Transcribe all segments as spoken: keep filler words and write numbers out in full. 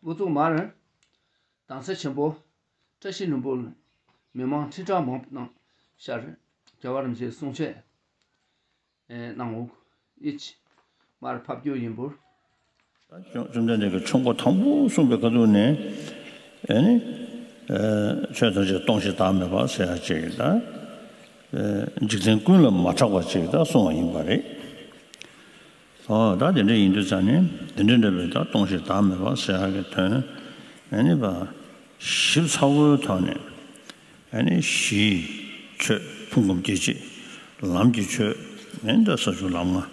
དབུ་གཙུག་མར་དྭངས་གསལ་ཆེན་པོ་བཀྲ་ཤིས་ལྷུན་པོ་མི་མང་ཁྲི་ཕྲག་མང་པོ་གནང་ཤར་རྒྱལ་བ་རིན་པོ་ཆེའི་གསུང་ཆོས་གནང་འོག་ཨིད་མར་ཕབ་རྒྱུ་ཡིན་པུར། བཅོམ་ལྡན་འདས་ཀྱིས་ཆོས་འཁོར་དང་པོ་གསུངས་པའི་ཁ་ཐུག་ནས་ཨེ་ནི་ཆོས་ཐམས་ཅད་སྟོང་ཞིང་བདག་མེད་པ་ཟེར་ཡ་ཅིག་དང་། འཇིག་རྟེན་ཀུན་ལ་མ་གྲགས་པ་ཅིག་ད་གསུངས་པ་ཡིན་པ་རེད། ཨོ་ད་དེ་འདྲ་ཡིན་དུས་ཙང་ནས་དེ་འདྲ་འདྲ་བའི་ད་སྟོང་ཞིང་བདག་མེད་པ་ཟེར་ཡག་གི་དོན་ཨ་ནི་བ་ཞིབ་ཚགས་པོའི་ཐོག་ནས་ཨ་ནི་གཞིའི་ཆོས་ཕུང་ཁམས་སྐྱེ་མཆེད་ལམ་གྱི་ཆོས་ཨ་ནི་ད་ས་བཅུ་ལམ་ལྔ་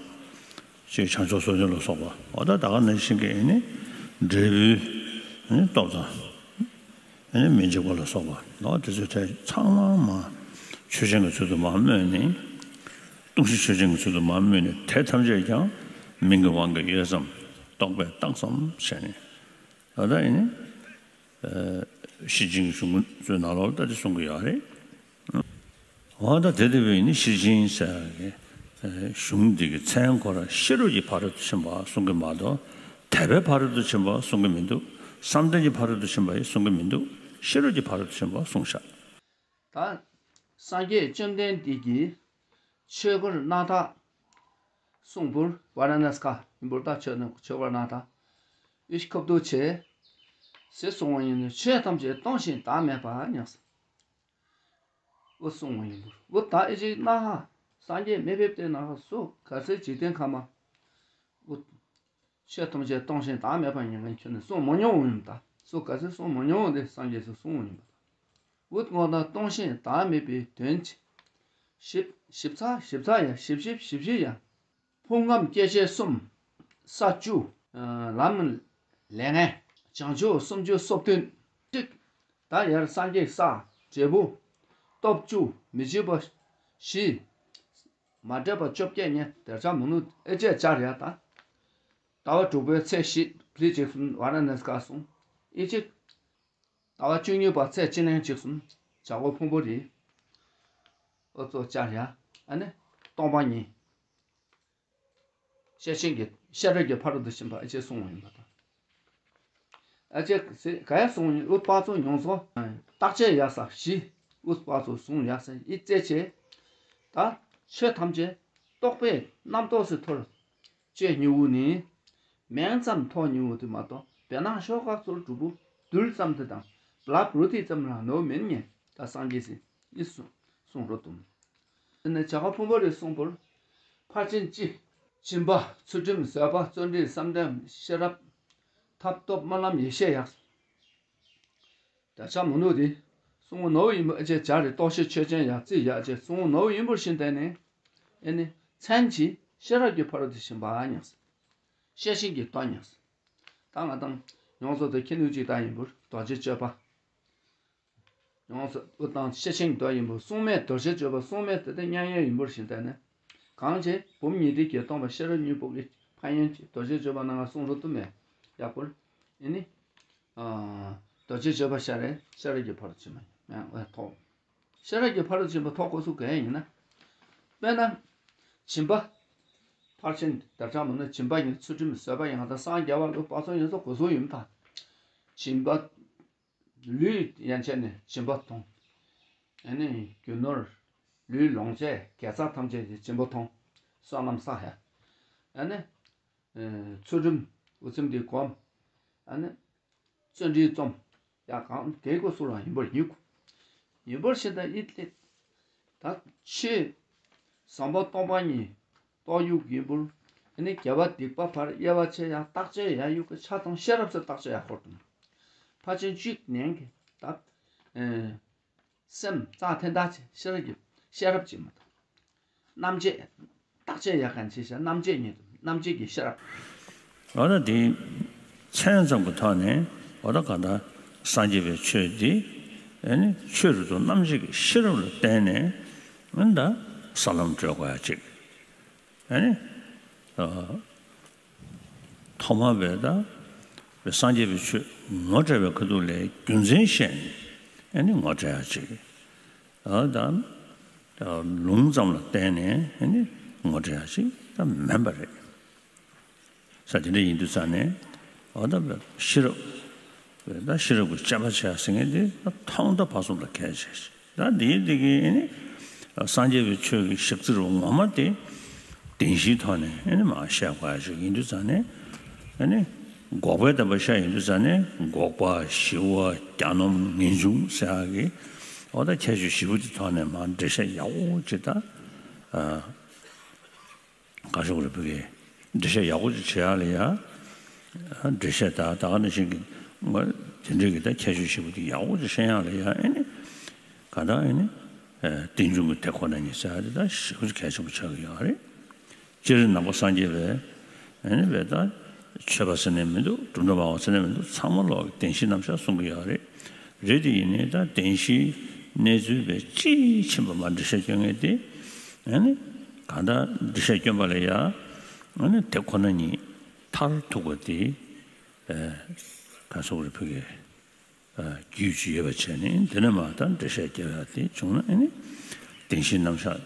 ཅིག་བྱང་ཕྱོགས་སོ་བརྒྱད་ལ་སོགས་པ་ཨོ་ད་ད་ག་ནང་བཞིན་གྱི་ཨ་ནི་འབྲས་བུའི་ཨ་ནི་སྟོབས་དང་། ཨེ་ནི་མི་འཇིགས་པ་ལ་སོགས་པ་ནོ་དེ་ཚོའི་གྲས་ཚང་མ་མ་ཆོས་ཅན་གྱི་ཚུལ་དུ་མ་སྨོས་ནས། སྟོང་གཞི་ཆོས་ཅན་གྱི་ཚུལ་དུ་མ་སྨོས་ནས་དེ་ཐམས་ཅད་ཀྱང་མིང་གི་དབང་གིས་ཡོད་ཙམ་རྟོག་པས་བཏང་ཙམ་བྱས་ནས་ད་ལྟ་ཨེ་ནི་ཤེར་ཕྱིན་གྱི་གཞུང་ཚོའི་ནང་ལོགས་ལ་ད་དེ་གསུང་གི་ཡོད་རེད། འོ་ད་དེ་དེ་བས་ནི་ཤེར་ཕྱིན་ཟེར་བའི་གཞུང་འདི་གི་མཚན་ཁོ་ར་ཤེས་རབ་ཀྱི་ཕ་རོལ་ཏུ་ཕྱིན་པ་གསུང་གི་མ་གཏོགས་དད་པའི་ཕ་རོལ་ཏུ་ཕྱིན་པ་གསུང་གི་མི་འདུག་བསམ་གཏན་གྱི་ཕ་རོལ་ཏུ་ཕྱིན་པ་ཡང་གསུང་གི་མི་འདུག་ཤེས་རབ་ཀྱི་ཕ་རོལ་ཏུ་ཕྱིན་པ་གསུངས་ཤག་ད་སངས་རྒྱས་བཅོམ་ལྡན་འདས་ཀྱིས་ཆོས་འཁོར་སྣང་བརྟགས་གསུང་པུར་ཝཱ་ར་ཎཱ་སི་ཁ་ཡིན་པུར་ད་ཆོས་ཆོས་འཁོར་སྣང་བརྟགས་ཨིཤ་ཁབ་ཏུ་ཆེ་ཟེར་གསུང་བ་ཡིན་ནོ། ཆོས་ཐམས་ཅད་སྟོང་ཞིང་བདག་མེད་པ་ཉགས། འུ་གསུང་བ་ཡིན་པུར་འུ་ད་ཨི་ཅིག་སྣང་ཧ་སངས་རྒྱས་མི་ཕེབས་ཏེ་ནང་ཧ་སུ་ག་ཚོད་འཇིག་རྟེན་ཁམས་མ་འུ་ཆོས་ཐམས་ཅད་སྟོང་ཞིང་བདག་མེད་པ་ཉན་མཁན་ཁྱོད་ནི་གསུང་མ་མྱོང་བ་ཡིན་པ་ད་སུ་ག་ཚོད་གསུང་མ་མྱོང་བ་དེ་སངས་རྒྱས་སུ་གསུང་བ་ཡིན་པ་ད་འུ་དངོས་དང་སྟོང་ཞིང་བདག་མེད་པའི་དོན་ཅི། ཞིབ་ཞིབ་ཚགས་ཞིབ་ཚགས་ཡ་ཞིབ་ཞིབ་ཞིབ་ཞིབ་ཡ། ཕུང་ཁམས་སྐྱེ་མཆེད་གསུམ། ས་བཅུ། ལམ་ལས་ངན། བྱང་ཆུབ་སུམ་ཅུ་སོ་བདུན། གཅིག་ད་ཡར་སངས་རྒྱས་ས་འབྲས་བུ། སྟོབས་བཅུ་མི་འཇིགས་པ་བཞི། མ་འདྲེས་པ་བཅོ་བརྒྱད་བརྙེས་དེར་ཆ་མུ་ནུ་ཨེ་ཅེ་ཅར་ཡ་ད། ཟླ་བ་དྲུག་པའི་ཚེས་བཞི་ལི་ཅིག་གསུམ་ཝཱ་ར་ཎཱ་སི་ཀ་གསུང་ཨེ་ཅིག་ཟླ་བ་བཅུ་གཉིས་པ་ཚེས་གཅིག་ལན་གཅིག་གསུམ་བྱ་སྒོ་ཕུང་པོ་རི། ཨོ་ཙོ་ཅར་ཡ་ཨ་ནི་སྟོང་པ་ཉིད། ཤེར་ཕྱིན་གྱི་ཤེས་རབ་ཀྱི་ཕ་རོལ་ཏུ་ཕྱིན་པ་ཨེ་ཅེ་གསུང་བ་ཡིན་པ་དང་། ཨེ་ཅེ་ག་ཡ་གསུང་བ་ཡིན་འུ་དཔག་ཚོགས་མྱོང་ཚོགས་བརྟག་དཔྱད་ཡ་ས་བཞི་འུ་དཔག་ཚོགས་གསུང་ཡ་ས་ཨི་རྩེ་ཆེ། ད་ཆོས་ཐམས་ཅད་རྟོག་པས་རྣམ་རྟོག་སུ་ཐོར། ཅེས་སྨྱུ་གུ་ནི། མིང་ཙམ་ཐོགས་སྨྱུ་གུ་དེ་མ་གཏོགས་བེ་ནང་ཤོག་ཁག་ཚུར་གྲུབ་པོ་རྡུལ་ཙམ་དེ་དང་བླ་བུ་རུ་ཏི་ཙམ་རང་ནོར་མིན་ཉེ་ད་སངས་རྒྱས་སི་ཨི་གསུང་གསུང་རོ་དུམ། དེ་ནས་བྱ་དཀའ་ཕུང་པོ་རི་གསུང་པོར་ཕར་ཕྱིན་ཅི། སྦྱིན་པ་ཚུལ་ཁྲིམས་བཟོད་པ་བརྩོན་འགྲུས་བསམ་གཏན་ཤེས་རབ་ཐབས་སྟོབས་སྨོན་ལམ་ཡེ་ཤེས་ཡགས། ད་ཆ་མོ་ནུ་དེ་གསུང་ངོ་ནོ་ཡིན་པ་ཨེ་ཅེ་ཇ་རེ་རྟོགས་ཤེས་ཆོས་ཅན་ཡག་རྩིས་ཡག་ཅེས་གསུང་ངོ་ནོ་ཡིན་པར་ཤིན་ཏེ་ནི། ཨེ་ནི་མཚན་གྱི་ཤེས་རབ་ཀྱི་ཕ་རོལ་ཏུ་ཕྱིན་པ་ཉགས། ཤེས་བཞིན་གྱི་སྟོབས་ཉགས། ད་ང་དང་ཡོངས་སུ་དུ་ཁྱེད་ནུས་ཅིག་ད་ཡིན་པར་རྡོ་རྗེ་གཅོད་པ། ཡོངས་སུ་དུ་དང་ཤེས་བཞིན་གྱི་སྟོབས་ཡིན་པར་གསུང་མེད་རྡོ་རྗེ་གཅོད་པ་གསུང་མེད་དེ་དེ་མཉན་ཡོད་ཡིན་པར་ཤིན་ཏེ་ནི། གང་བྱེད་བུམ་ཉི་ཟླའི་གྱེར་སྟོང་པ་ཤེས་རབ་སྨྱུ་གུ་གི་ཕན་ཡོན་གྱི་རྡོ་རྗེ་གཅོད་པ་ནང་ང་གསུང་རུ་ཏུ་མེད་ཡག་པོར། ཨེ་ནི། རྡོ་རྗེ་གཅོད་པ་ཤར་རེ་ཤར་རེ་གྱི་ཕར་ཕྱིན་པ་ཡིན་ཐོག་ཤར་རེ་གྱི་ཕར་ཕྱིན་པ་ཐོག་ཁོ་སུ་གས་ཡིན་ན། དཔེར་ན། སྦྱིན་པ། ཕར་ཕྱིན་དར་ཁྲ་མོ་ནི་སྦྱིན་པ་ཡིན་ཚུལ་ཁྲིམས་བཟོད་པ་ཡིན་ང་དང་སངས་རྒྱ་བ་ལུགས་པ་སོང་ཡིན་སོགས་གོ་སོ་ཡིན་ད། སྦྱིན་པ། ལུས་ཡན་ཆད་ནས་སྦྱིན་པ་མཐོང་། ཨ་ནི་རྒྱུ་ནོར། ལུས་ལོངས་སྤྱོད་དགེ་རྩ་ཐམས་ཅད་ཀྱི་སྦྱིན་པ་མཐོང་། བསོད་ནམས་བསགས་ཡ། ཨ་ནི། ཚུལ་ཁྲིམས་འུ་ཚུམ་འདི་སྒོམ། ཨ་ནི། བརྩོན་འགྲུས་རྩོམ། ཡ་གང་གེ་གོ་སུ་རང་ཡིན་པར་ཡིན་གོ། ཡིན་པར་ཤེས་ད་ཡིད་ལེགས། ད་ཆོས། བཟང་པོ་སྟོང་པ་ཉིད། རྟོགས་ཡུག་ཡིན་པར། ཨ་ནི་དགེ་བ་སྡིག་པ་བར་དབྱེ་བ་ཕྱེ་ཡ་བརྟག་དཔྱད་ཡ་ཡུག་གི་ཆ་དང་ཤེས་རབ་སུ་བརྟག་དཔྱད་ཡ་ཧོར་དང་། ཕ་ཆེན་གཅིག་ནན་གི་ད། སེམས་རྩ་འཐེན་དག་ཆེ་ཤེས་རབ་ཀྱི་ཤེས་རབ་ཅིག་མ་དང་། རྣམ་དཔྱད། བརྟག་དཔྱད་ཡག་གང་ཆེ་ཤ་རྣམ་དཔྱད་ཉིད་དུ་རྣམ་དཔྱད་ཀྱི་ཤེས་རབ། འོ་ན་དེ་མཚན་ཙམ་གྱི་ཐོག་ནས་འོ་ད་ག་ད་སངས་རྒྱས་པའི་ཆོས་འདི་ཨེ་ནི་ཆོས་རུ་དུ་རྣམ་དཔྱད་ཀྱི་ཤེས་རབ་ལ་བརྟེན་ནས་ཨེ་ད་ས་ལམ་བགྲོད་དགོས་ཡ་ཅིག་ཨེ་ནི། ཐོག་མ་བས་ད་བས་སངས་རྒྱས་པའི་ཆོས་ངོ་སྤྲད་པའི་ཁ་ཐུག་ལས་རྒྱུ་མཚན་བཤད་ནས་ཨེ་ནི་ངོ་སྤྲད་ཡ་ཅིག་ཨ་ད་ལུང་ཙམ་ལ་བརྟེན་ནས་ཨེ་ནི་ངོ་སྤྲད་ཡ་ཅིག་ད་མིན་པ་རེད། ས་དེ་འདྲ་ཡིན་དུས་ཙང་ནས་ འོ་ད་ཤེས་རབ། ད་ཤེས་རབ་ཀྱི་དཔྱད་པ་བྱས་ཟེར་མཁན་དེ་ད་ཐོག་མཐའ་བར་གསུམ་ལ་གལ་ཆེ་ཤོས། ད་འདིའི་འདི་གི་ནི་སངས་རྒྱས་པའི་ཆོས་ཀྱི་ཞག་རྩི་རུ་ངོ་མ་དེ་བདེན་བཞིའི་ཐོག་ནས་ཨེ་ནི་མ་བཤད་དགོས་ཡ་ཞིག་ཡིན་དུས་ཙང་ནས། ཨེ་ནི་འགོག་པའི་བསྟན་པ་བཤད་ཡིན་དུས་ཙང་ནས་འགོག་པ་ཞི་བ་གྱ་ནོམ་ངེས་འབྱུང་ཟེར་ཡ་གི། འོ་ད་ཁྱད་ཆོས་བཞི་པོ་དེ་ཐོག་ནས་མ་འགྲེལ་བཤད་ཡག་པོ་ཅིག་ད། ཨ། བཀའ་ཤོག་རེ་ཕུལ་གི། འགྲེལ་བཤད་ཡག་པོ་ཅིག་བྱེད་ཡག་ལ་ཡ། འགྲེལ་བཤད་ད་ད་ག་ནང་བཞིན་གྱི་ང་དེ་འདྲའི་གི་ད་ཁྱད་ཆོས་ཞིབ་པོ་དེ་ཡག་པོ་ཅིག་བཤད་ཡག་ལ་ཡ། ཨེ་ནི་ག་ད་ཨེ་ནི་རྟེན་འབྱུང་གི་དེ་ཁོ་ན་ཉིད་ཟེར་ཡག་དེ་ད་ཞེ་པོ་ཅིག་གལ་ཆེན་པོ་ཆགས་ཀྱི་ཡོད་རེད། སྤྱིར་ནང་པ་སངས་རྒྱས་པས་ཨེ་ནི་བས་ད་ཆོས་པ་ཟེར་ནས་མི་འདུག། གྲུབ་མཐའ་སྨྲ་བ་ཟེར་ནས་མི་འདུག། ཚང་མ་ལོག་གི་བདེན་བཞིའི་རྣམ་གཞག་གསུང་གི་ཡོད་རེད། རེད་དེ་ཡིན་ནའི་ད་བདེན་བཞིའི་གནས་ཚུལ་བས་དཔྱིས་ཕྱིན་པ་མ་འགྲེལ་བཤད་སྐྱོན་མཁན་དེ། ཨ་ནི་གང་ལྟར་འགྲེལ་བཤད་སྐྱོན་པ་ལ་ཡ། ཨ་ནི་དེ་ཁོ་ན་ཉིད་མཐར་ཐུག་པ་དེ། ཨ། ག་སོགས་རེ་ཕུལ་གི། ཨ། རྒྱུད་ཅིག་ཡོད་པ་བྱས་ནས་འདི་ནས་མ་ད་འགྲེལ་བཤད་རྒྱབ་ཡ་དེ་བྱུང་ན། ཨ་ནི་བདེན་བཞིའི་རྣམ་གཞག་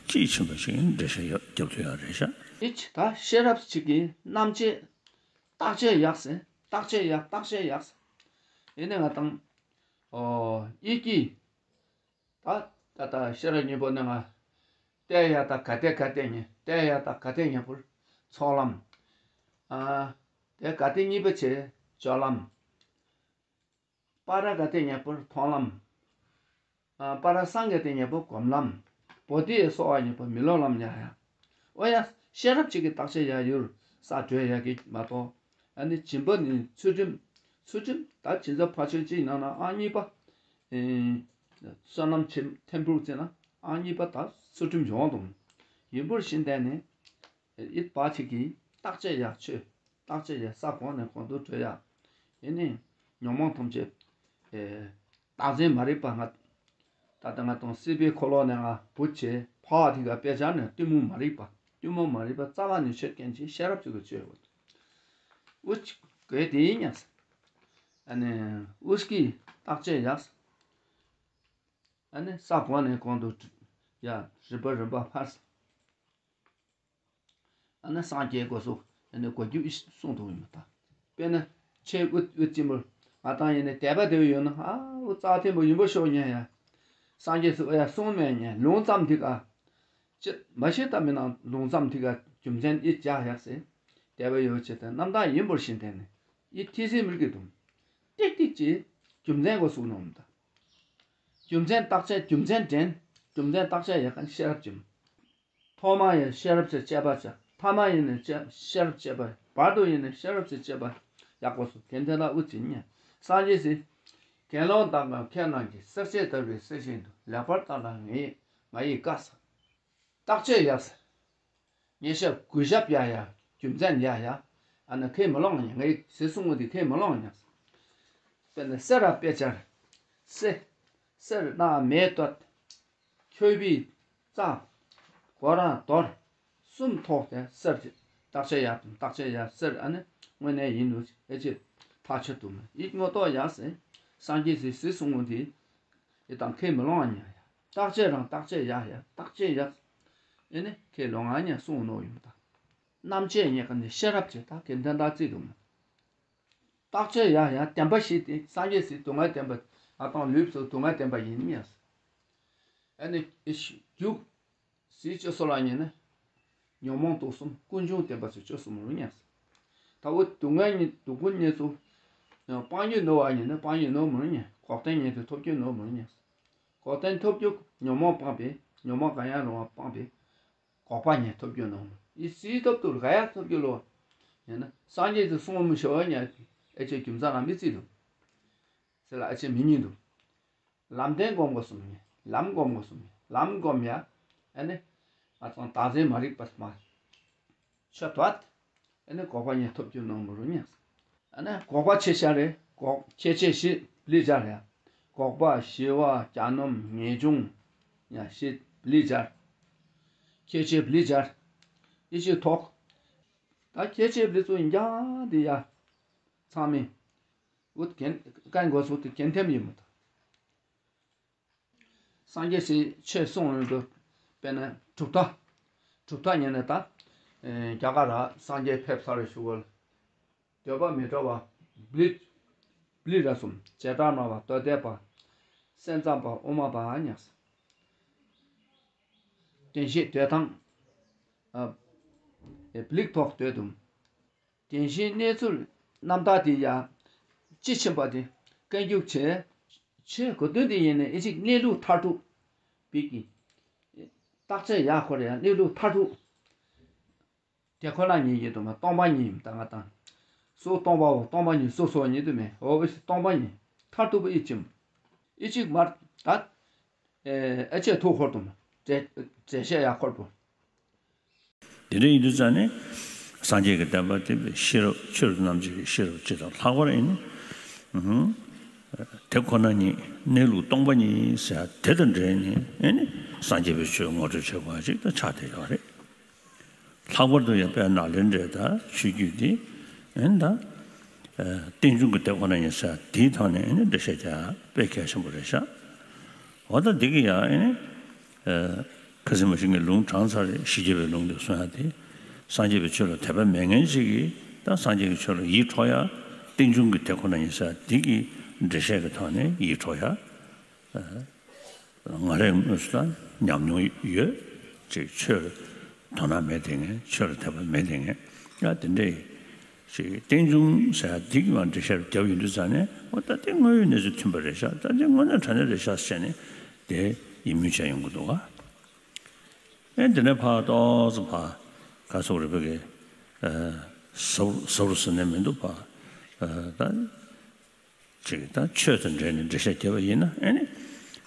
དཔྱིས་ཕྱིན་པ་ཞིག་འགྲེལ་བཤད་རྒྱབ་ཐུབ་ཡ་རེད་ཤག། ཨེ་ཆི་ད་ཤེས་རབ་ཅིག་གི་རྣམ་བཅད། བརྟག་དཔྱད་ཡག་ཟེར། བརྟག་དཔྱད་ཡག། བརྟག་དཔྱད་ཡག་ཟེར། ཡིན་ནའི་ང་དང་། ཨོ། ཡིད་ཀྱིས། ད་ད་ད་ཤེས་རབ་སྙིང་པོ་ནས་ང་། བལྟས་ཡག་ད་ག་བལྟས་ག་བལྟས་ཉན། བལྟས་ཡག་ད་ག་བལྟས་ཉན་པོར་ཚོགས་ལམ། ཨ། དེ་ག་བལྟས་གཉིས་པ་བྱས་སྤྱོད་ལམ། པ་ར་ག་བལྟས་ཉན་པོར་མཐོང་ལམ། ཨ། པ་ར་སངས་ག་བལྟས་ཉན་པོ་སྒོམ་ལམ། བོ་དྷི་ཡི་སོ་བ་ཉན་པོ་མི་སློབ་ལམ་ཉར་ཡ། ཨོ་ཡ། ཤེས་རབ་ཅིག་གི་བརྟག་དཔྱད་ཡག་ཡུལ་ས་གྲོལ་ཡག་གི་མ་གཏོགས། ཨ་ནི་སྦྱིན་པ་ནི་ཚུལ་ཁྲིམས། ཚུལ་ཁྲིམས་ད་སྦྱིན་བྱ་ཕ་ཆོས་གཅིག་ནང་ན་ཨང་གཉིས་པ། ཨེ། བསོད་ནམས་ཆེ་ཐེམ་ཕུག་ཟེར་ན་ཨང་གཉིས་པ་ད་ཚུལ་ཁྲིམས་ཡོང་དང་། ཡིན་པར་ཤིན་ཏེ་ནི། ཨེ། ཡིད་བག་ཅིག་གིས་བརྟག་དཔྱད་ཡག་ཆོས། བརྟག་དཔྱད་ཡག་ས་གོང་ནས་གོང་དུ་འགྲོ་ཡག། ཨེ་ནི་ཉོན་མོངས་ཐམས་ཅད། ཨེ། བདག་འཛིན་མ་རིག་པ་ང་། ད་ལྟ་ང་དང་སྲིད་པའི་འཁོར་ལོ་ནས་ང་བུད་བྱས་ཕར་དེ་ག་དཔེ་ཆ་ནས་གཏི་མུག་མ་རིག་པ། གཏི་མུག་མ་རིག་པ་རྩ་བ་ནས་ཆོད་མཁན་གྱི་ཤེས་རབ་ཅིག་གི་ཆོས་ཡོད། ཨུ་ཅི་གོས་དེ་ཡིན་ཉག། ཨ་ནི་ཨུ་ཅི་གི་བརྟག་དཔྱད་ཡག། ཨ་ནི་ས་གོང་ནས་གོང་དུ་ཡ་རིམ་པ་རིམ་པ་འཕར། ཨ་ནི་སངས་རྒྱས་སྐུ་གཟུགས་ཨ་ནི་གོ་རྒྱུ་ཨི་གསུང་ཐུབ་ཡོད་ད། དཔེར་ན་ཆེ་ཨུ་ཨུ་ཅི་མུར་ང་དང་ཡིན་ནི་དད་པ་དེ་ཡོད་ན། ཨ། ཨུ་རྩ་ཐེན་པོ་ཡིན་པོ་ཤོག་ཉན་ཡ། སངས་རྒྱས་སུ་ཨ་ཡ་གསུང་མེད་ཉན་ལུང་ཙམ་དེ་ག། ཅི་མ་ཤེས་ད་མི་ནང་ལུང་ཙམ་དེ་ག་རྒྱུ་མཚན་ཨི་ཅག་ཡག་ཟེར། དད་པ་ཡོད་ཆེ་ད་རྣམ་དག་ཡིན་པོར་ཤིན་ཏེ་ནི་ཨི་ཐི་སི་མིར་གི་དུང་། ཏིག་ཏིག་ཅི་རྒྱུ་མཚན་གོ་གསུང་ནོ་མི་ད། རྒྱུ་མཚན་བརྟག་དཔྱད་རྒྱུ་མཚན་དྲན། རྒྱུ་མཚན་བརྟག་དཔྱད་ཡག་ག་ཤེས་རབ་ཅིམ། ཐོག་མ་ཡིན་ཤེས་རབ་ཀྱི་དཔྱད་པ་བྱ། ཐ་མ་ཡིན་ནི་དཔྱད་ཤེས་རབ་དཔྱད་པ། བར་དུ་ཡིན་ནི་ཤེས་རབ་ཀྱི་དཔྱད་པ་ཡག་པོ་སོ་དེ་འདི་ལ་ཨུ་ཅི་ཉན། སངས་རྒྱས་སི། དགེ་སློང་དག་ཀྱང་ཁྱེད་རྣམས་ཀྱིས། བསྲེག་བཅད་བརྡར་བའི་གསེར་བཞིན་དུ། ལེགས་པར་བརྟགས་ན་ང་ཡི་ང་ཡི་བཀའ་ཟེར། བརྟག་དཔྱད་ཡག་ཟེར། ཉེས་ཞབས་གུས་ཞབས་ཡག་ཡག་རྒྱུ་མཚན་ཡག་ཡག་ཨ་ནི་ཁས་མི་ལོངས་ཉག། ང་ཡི་ཟེར་གསུང་བ་དེ་ཁས་མི་ལོངས་ཉག། དཔེར་ན་གསེར་ར་དཔེ་ཆར། གསེར། གསེར་ནག་མེ་བཏོད། ཁྱོད་པའི་རྩ། གོ་ར་དོར། གསུམ་ཐོགས་ཏེ་གསེར་གྱི་བརྟག་དཔྱད་ཡག་དང་བརྟག་དཔྱད་ཡག་གསེར་ཨ་ནི་དངོས་གནས་ཡིན་ནོ་ཨེ་ཅེ་ཐག་ཆོད་དུ་མ་ཡིད་ངོ་ཏོག་ཡག་ཟེར། སངས་རྒྱས་སི་ཟེར་གསུང་བ་དེ་ཨེ་དང་ཁས་མི་ལོངས་ཉག་ཡ། བརྟག་དཔྱད་རང་བརྟག་དཔྱད་ཡག་ཡ་བརྟག་དཔྱད་ཡག་ཨེ་ནི་ཁས་ལོངས་ང་ཉག་གསུང་ནོ་ཡིན་པ་དང་། རྣམ་དཔྱད་ཉག་ག་ནི་ཤེས་རབ་ཅེས་ད་གན་དན་ད་བརྩི་དུ་མ། བརྟག་དཔྱད་ཡག་ཡག་བདེན་པ་བཞི་སྟེ་སངས་རྒྱས་སི་སྡུག་བསྔལ་བདེན་པ་ཨ་དང་ལུས་སུ་སྡུག་བསྔལ་བདེན་པ་ཡིན་ཉག་ཟེར། ཨ་ནི་ཨེ་ཤི་རྒྱུ། ཟེར་བཅོས་སོ་ལ་ཉན་ན། ཉོན་མོངས་དུག་གསུམ་ཀུན་འབྱུང་བདེན་པ་ཟེར་བཅོས་སོ་མོ་རུ་ཉག་ཟེར། ད་འུ་སྡུག་བསྔལ་ཉིད་སྡུག་ཀུན་ཉིད་སུ། སྤང་རྒྱུ་ནོར་བ་ཉིད་ནི་སྤང་རྒྱུ་ནོར་མོ་རུ་ཉག། འགོག་བདེན་ཉིད་དུ་ཐོབ་རྒྱུ་ནོར་མོ་རུ་ཉག་ཟེར། འགོག་བདེན་ཐོབ་རྒྱུ་ཉོན་མོངས་སྤངས་པས་ཉོན་མོངས་གང་ཡང་རུང་བ་སྤངས་པས། འགོག་པ་ཉིད་ཐོབ་རྒྱུ་ནོར་མོ་ཡི་སྲིད་ཐོབ་ཏུ་ག་ཡ་ཐོབ་རྒྱུ་ལོ། ཡིན་ན་སངས་རྒྱས་ཀྱི་གསུང་མི་ཤོ་ཉག་ཨེ་ཅེ་རྒྱུ་མཚན་རང་མི་བརྩི་དུ། ཟེར་ལ་ཨེ་ཅེ་མི་ཉན་དུ། ལམ་བདེན་སྒོམ་དགོས་སོ་མི་ཉན། ལམ་སྒོམ་དགོས་སོ་མི་ཉན། ལམ་སྒོམ་ཡ། ཨ་ནི། ང་ཚང་བདག་འཛིན་མ་རིག་པ་མ། ཆོད་དོད། ཨ་ནི་འགོག་པ་ཉིད་ཐོབ་རྒྱུ་ནོར་མོ་རུ་ཉག། ཨ་ནི་འགོག་པ་ཆེ་ཤ་རེ་འགོག་ཁྱད་ཆོས་བཞི་བླི་སྦྱར་ཡ། འགོག་པ་ཞི་བ་གྱ་ནོམ་ངེས་འབྱུང་། ཡ་བཞི་བླི་སྦྱར། ཁྱད་ཆོས་བླི་སྦྱར། ཡེ་ཤེས་ཐོག། ད་ཁྱད་ཆོས་བླི་ཚུ་ཡིན་ཀྱང་དེ་ཡ། ཚང་མི། འུ་གན་ཀན་གོ་སུ་དེ་གན་ཐེམ་ཡིན་མོ་ད། སངས་རྒྱས་སི་ཆོས་གསུང་རིང་དུ་དཔེར་ན་གྲུབ་མཐའ། གྲུབ་མཐའ་ཉན་ནས་ད། ཨེ་རྒྱ་གར་ར་སངས་རྒྱས་ཕེབས་ཚར་རེ་ཞུ་གོ། འདོད་པ་མི་འདྲ་བ། བླི་བླི་ར་གསུམ། བྱེ་བྲག་སྨྲ་བ། མདོ་སྡེ་པ། སེམས་ཙམ་པ། དབུ་མ་པ་ཉགས། བདེན་བཞིའི་འདོད་སྟངས། ཨ། བླིག་ཐོག་འདོད་དུམ། བདེན་བཞིའི་གནས་ཚུལ་རྣམ་དག་དེ་ཡང་། དཔྱིས་ཕྱིན་པ་དེ་སྐད་འཇུག་བྱས། ཆོས་གོ་དོན་དེ་ཡིན་ནས་ཨི་ཅིག་གནས་ལུགས་མཐར་ཐུག་པའི་གི། བརྟག་དཔྱད་ཡག་ཁོ་རེ་ཡང་གནས་ལུགས་མཐར་ཐུག་དེ་ཁོ་ན་ཉིད་ཡིན་དུ་མ་སྟོང་པ་ཉིད་ཡིན་ད་ང་དང་། སུ་སྟོང་པའོ་སྟོང་པ་ཉིད་སོ་སོ་ཉིད་དུ་མེད་འོ་ཨི་སྟོང་པ་ཉིད་མཐར་ཐུག་པ་ཨི་ཅིམ། ཨི་ཅིག་མར་ད། ཨེ་ཨེ་ཆེ་ཐུག་ཧོར་དུ་མ། འགྲེལ་འགྲེལ་བཤད་ཡག་ཁོར་པོ། དེ་འདྲ་ཡིན་དུས་ཙང་ནས་སངས་རྒྱས་ཀྱི་བསྟན་པ་དེ་ཤེས་རབ་ཆོས་རབ་རྣམ་འབྱེད་ཀྱི་ཤེས་རབ་སྤྱི་དང་ལྷག་པར་ཡིན་ནི། དེ་ཁོ་ན་ཉིད་གནས་ལུགས་སྟོང་པ་ཉིད་ཟེར་དེ་དང་འབྲེལ་ནས་ཨེ་ནི་སངས་རྒྱས་པའི་ཆོས་ངོ་སྤྲོད་བྱེད་དགོས་པ་ཅིག་ཏུ་ཆགས་བསྡད་ཡོད་རེད། ལྷག་པར་དུ་ཡང་དཔལ་ནཱ་ལེནྡྲའི་ད་ཆོས་བརྒྱུད་འདི་ཨེ་ནི་ད་རྟེན་འབྱུང་གི་དེ་ཁོ་ན་ཉིད་ཟེར་དེའི་ཐོག་ནས་ཨེ་ནི་འགྲེལ་བཤད་རྒྱག་དཔེ་གལ་ཆེན་པོ་རེད་ཤག་འོ་ད་འདི་གི་ཡང་ཨེ་ནི། ཁ་སང་མ་ཤི་ངས་ལུང་དྲངས་ཚར་རེད། ཞི་རྒྱས་པའི་ལུང་དེ་གསུང་ཡ་དེ། སངས་རྒྱས་པའི་ཆོས་ལ་དད་པ་མེད་མཁན་ཞིག་གིས་ད་སངས་རྒྱས་ཀྱི་ཆོས་ལ་ཡིད་འཕྲོག་ཡ། རྟེན་འབྱུང་གི་དེ་ཁོ་ན་ཡིན་ས་འདི་གི་འགྲེལ་བཤད་ཀྱི་ཐོག་ནས་ཡིད་འཕྲོག་ཡ། ང་རས་དངོས་སུ་ད་ཉམས་མྱོང་ཡོད། ཅིག་ཆོས་ལ་དོ་སྣང་མེད་དེ་ངས་ཆོས་ལ་དད་པ་མེད་དེ་ངས་ཡ་དེ་འདྲས། ཞེས་རྟེན་འབྱུང་ཟེར་ཡ་འདི་གི་མ་འགྲེལ་བཤད་རྒྱབ་ཡོང་དུས་ཙང་ནས་འོ་ད་དེ་དངོས་ཡོད་གནས་ཚུལ་མཐུན་པ་རེད་ཤག་ད་དེ་དངོས་གནས་དྲང་གནས་རེད་ཤག་ཟེར་ནས་དེ་ཡིད་སྨོན་བྱས་ཡོང་གི་འདུག་ག་ཨེ་འདི་ནས་ཕར་ཏོག་ཙམ་ཕར་ག་སོག་རེད་པ་གི་ཟབ་ཟབ་རུ་ཟེར་ནས་མི་འདུག་པ། ད་ཅིག་ད་ཆོས་དང་འབྲེལ་ནས་འགྲེལ་བཤད་བརྒྱབ་པ་ཡིན་ན་ཨེ་ནི་